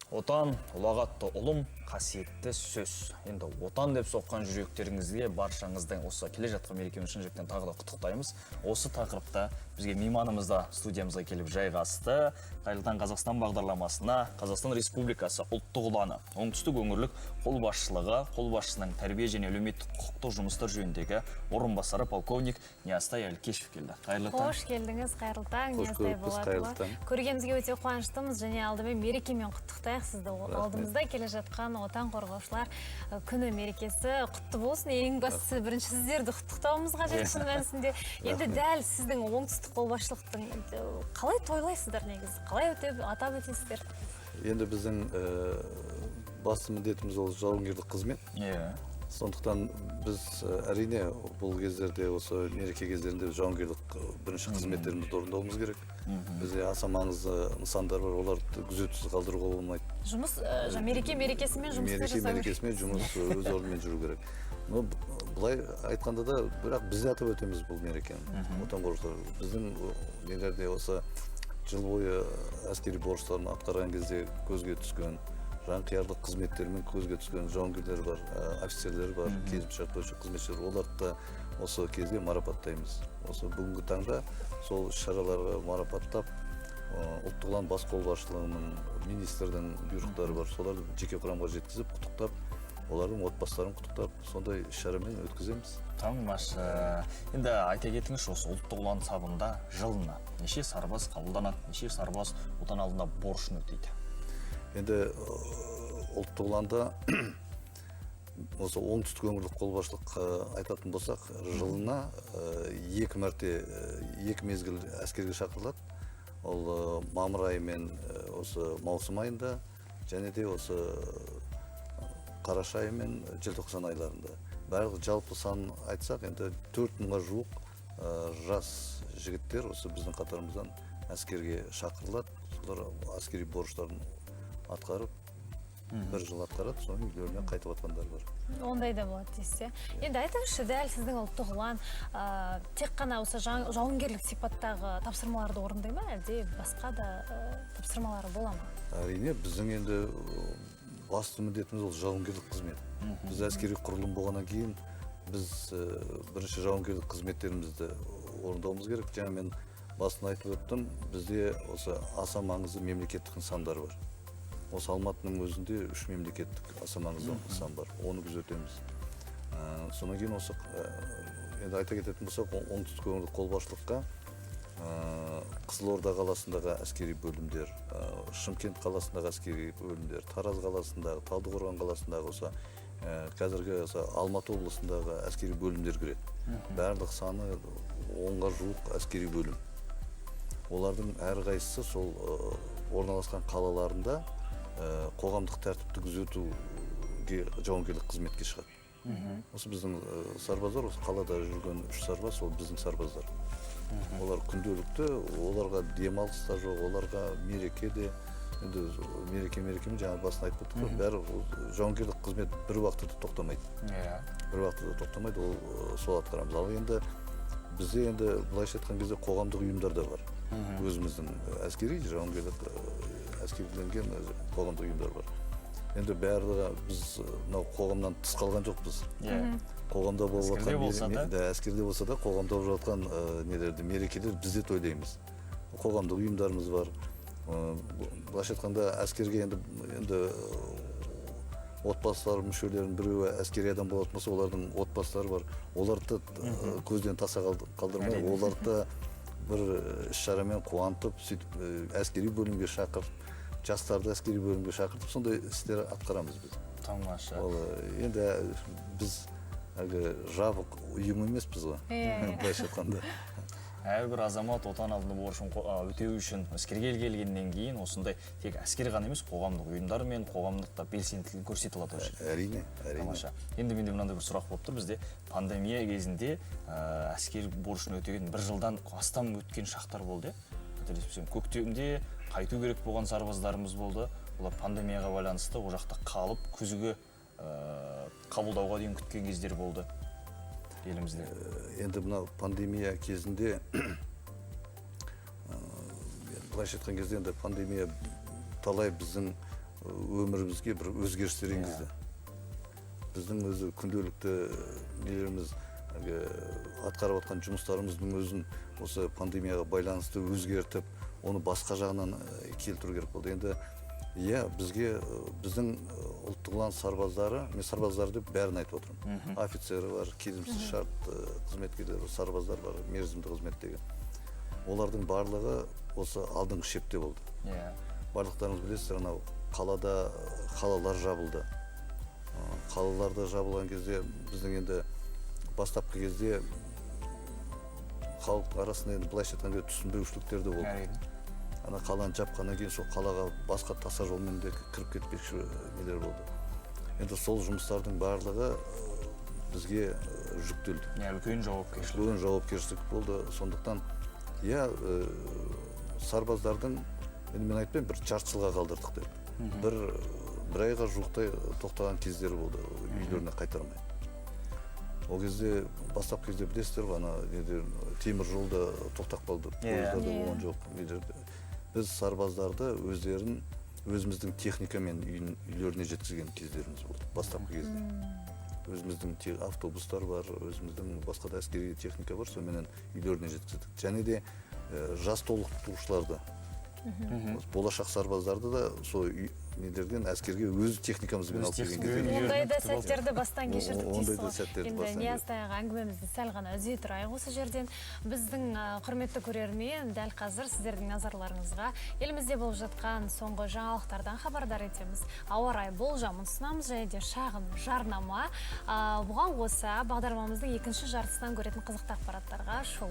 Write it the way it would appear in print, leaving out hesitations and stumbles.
Отан – ұлағатты ұлым, қасиетті сөз. Енді Отан деп соққан жүректеріңізге, баршаңыздың осы келе жатқан мерекемен шын жүректен тағы да құттықтаймыз. Осы тақырыпта бізге мейманымыз да студиямызға келіп жайғасты. «Қайырлы таң, Қазақстан» бағдарламасына Қазақстан Республикасы Ұлттық ұланы Оңтүстік өңірлік қолбасшылығы қолбасшысының тәрбие және әлеуметтік құқықтық жұмыстар жөніндегі орынбасары, полковник Ниязтай Әлкешев келді. Қайырлы таң! Қош келдіңіз, қайырлы таң, Қош Ниязтай көріппіз, қайырлы Болатұлы. таң. Көргенімізге өте қуаныштымыз және алдымен мерекемен құттықтайық сізді. Алдымызда келе жатқан Отан қорғаушылар күні мерекесі құтты болсын. Ең бастысы, бірінші сіздерді құттықтауымыз қажет шын мәнісінде. Енді дәл сіздің Оңтүстік қолбасшылықтың қалай тойлайсыздар негізі? Қалай өтеп, атап өтесіздер? Енді біздің басты міндетіміз – ол жауынгерлік қызмет. Сондықтан біз, әрине, бұл кездерде, осы мереке кездерінде жауынгерлік бірінші қызметтерімізді орындауымыз керек. Бізде аса маңызды нысандар бар, оларды күзетусіз қалдыруға болмайды. Жұмыс мереке мерекесімен жұмысты Мереке жасау керек. мерекесімен жұмыс өз орнымен жүру керек. Но былай айтқанда да, бірақ біз де атап өтеміз бұл мерекені. Отан қорғаушылар біздің нелерде осы жыл бойы әскери борыштарын атқарған кезде көзге түскен, жанқиярлық қызметтерімен көзге түскен жауынгерлер бар, офицерлер бар, келісімшарт бойынша қызметшілер, оларды да осы кезде марапаттаймыз. Осы бүгінгі таңда сол іс шараларға марапаттап, Ұлттық ұлан бас қолбасшылығының, министрдің бұйрықтары бар, соларды жеке құрамға жеткізіп, құттықтап, олардың отбасыларын құттықтап, сондай іс шарамен өткіземіз. Тамаша! Енді айта кетіңізші, осы Ұлттық ұлан сабында жылына неше сарбаз қабылданады, неше сарбаз Отан алдында борышын өтейді? Енді Ұлттық ұланда, осы Оңтүстік өңірлік қолбасшылық айтатын болсақ, жылына екі мәрте, екі мезгіл әскерге шақырылады. Ол мамыр айы мен осы маусым айында және де осы қараша айы мен желтоқсан айларында. Барлық жалпы санын айтсақ, енді 4000-ға жуық жас жігіттер осы біздің қатарымыздан әскерге шақырылады. Солар әскери борыштарын атқарып, бір жыл атқарады, содан үйлеріне қайтып жатқандар бар. Ондай да болады дейсіз, иә? Енді айтыңызшы, дәл сіздің Ұлттық ұлан тек қана осы жауынгерлік сипаттағы тапсырмаларды орындай ма, әлде басқа да тапсырмалары бола ма? Әрине, біздің енді басты міндетіміз – ол жауынгерлік қызмет. Біз әскери құрылым болғаннан кейін, біз бірінші жауынгерлік қызметтерімізді орындауымыз керек. Жаңа мен басында айтып өттім, бізде осы аса маңызды мемлекеттік нысандар бар. Осы Алматының өзінде үш мемлекеттік аса маңызды нысан бар, оны күзетеміз. Содан кейін осы енді айта кететін болсақ, Оңтүстік өңірлік қолбасшылыққа Қызылорда қаласындағы әскери бөлімдер, Шымкент қаласындағы әскери бөлімдер, Тараз қаласындағы, Талдықорған қаласындағы, осы қазіргі осы Алматы облысындағы әскери бөлімдер кіреді. Барлық саны 10-ға жуық әскери бөлім. Олардың әрқайсысы сол орналасқан қалаларында қоғамдық тәртіпті күзетуге жауынгерлік қызметке шығады. Осы біздің сарбаздар, осы қалада жүрген үш сарбаз, ол біздің сарбаздар. Олар күнделікті, оларға демалыс та жоқ, оларға мереке де, енді мереке мерекемен, жаңа басында айтып өттік қой, бәрі ол жауынгерлік қызмет бір уақытта да тоқтамайды. Бір уақытта да тоқтамайды, ол сол атқарамыз. Ал енді бізде, енді былайша айтқан кезде, қоғамдық ұйымдар да бар. Өзіміздің әскери жауынгерлік әскериленген қоғамдық ұйымдар бар. Енді барлығы біз мынау қоғамнан тыс қалған жоқпыз. Қоғамда болып Әскерде жатқан болса да. Да, әскерде болса да, қоғамда болып жатқан нелерді, мерекелер біз де тойлаймыз. Қоғамдық ұйымдарымыз бар. Былайша айтқанда, әскерге енді отбасылар мүшелерінің біреуі әскери адам болатын болса, олардың отбасылары бар, оларды да көзден таса қалдырмай, оларды да бір іс шарамен қуантып, сөйтіп әскери бөлімге шақырып, жастарды әскери бөлімге шақыртып, сондай істер атқарамыз біз. Тамаша! Ол енді біз әлгі жабық ұйым емеспіз ғой, Иә, иә. былайша айтқанда. Әрбір азамат Отан алдында борышын өтеу үшін әскерге келгеннен кейін осындай тек әскер ғана емес, қоғамдық ұйымдар мен қоғамдық та белсенділігін көрсете алады осы жерде. Әрине. Тамаша! Енді менде мынандай бір сұрақ болып тұр. Бізде пандемия кезінде әскер борышын өтеген бір жылдан астам өткен шақтар болды, иә, қателеспесем, көктемде қайту керек болған сарбаздарымыз болды. Олар пандемияға байланысты ол жақта қалып, күзгі қабылдауға дейін күткен кездер болды елімізде. Енді мынау пандемия кезінде, былайша айтқан кезде, енді пандемия талай біздің Өмірімізге бір өзгерістер енгізді. Біздің өзі күнделікті нелеріміз, әлгі атқарып жатқан жұмыстарымыздың өзін осы пандемияға байланысты өзгертіп, оны басқа жағынан келтіру керек болды. Енді, иә, бізге, біздің Ұлттық ұлан сарбаздары, мен сарбаздар деп бәрін айтып отырмын, офицері бар, келісімсіз шарт қызметкерлері бар, сарбаздар бар, мерзімді қызметтегі, олардың барлығы осы алдыңғы шепте болды. Барлықтарыңыз білесіздер, анау қалада қалалар жабылды. Қалаларда жабылған кезде біздің енді бастапқы кезде халық арасында, енді былайша айтқан кезде, түсінбеушіліктер де болды. Ана қаланы жапқаннан кейін сол қалаға басқа таса жолмен де кіріп кетпекші нелер болды. Енді сол жұмыстардың барлығы бізге жүктелді. Иә, үлкен жауапкершілік. Үлкен жауапкершілік болды. Сондықтан, иә, сарбаздардың, енді мен айтпаймын бір жарты жылға қалдырдық деп, бір айға жуықтай тоқтаған кездері болды үйлеріне қайтармай. Ол кезде, бастапқы кезде, білесіздер ғой, ана неде, темір жолда тоқтап қалды, пойыздар да болған жоқ нелерде. Біз сарбаздарды өздерін өзіміздің техникамен үйлеріне жеткізген кездеріміз болды бастапқы кезде. Өзіміздің автобустар бар, өзіміздің басқа да әскери техника бар, соныменен үйлеріне жеткіздік. Және де жас толықтырушыларды, болашақ сарбаздарды да сол нелерден әскерге өз техникамызбен Өз алып келген техникамен кездер. Ондай да күтіп алып. сәттерді бастан кешірдік Ондай дейсіз да ғой. сәттерді Енді бастан Нияз аға, әңгімемізді сәл ғана үзе тұрайық осы жерден. Біздің құрметті көрермен, дәл қазір сіздердің назарларыңызға елімізде болып жатқан соңғы жаңалықтардан хабардар етеміз. Ауа райы болжамын ұсынамыз және де шағын жарнама. Бұған қоса бағдарламамыздың екінші жартысынан көретін қызықты ақпараттарға шолу